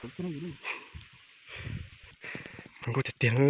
Hluas nkauj tiag tiag na.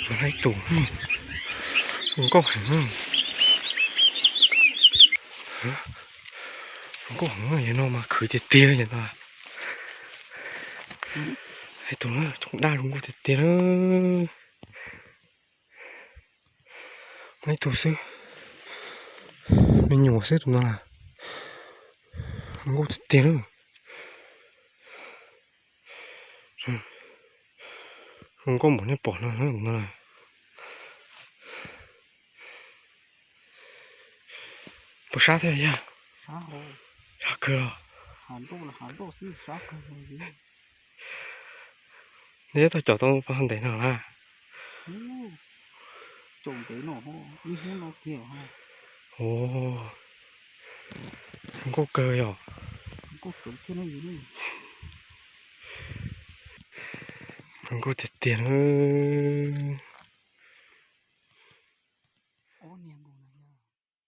Mas ib tug zoo nkauj heev, zoo nkauj heev, yog no mas khwv tiag tiag yog no. Ib tug na, coob daj zoo nkauj tiag tiag na. Muaj ib tug xwb, me nyuam xwb tus no na, zoo nkauj tiag tiag na. Zoo nkauj npaum nej pom no na. Puas sab thiab yog? Sab kawg los? Nej tau caum tau pov ntev no na? Zoo nkauj kawg yog? Zoo nkauj tiag tiag na.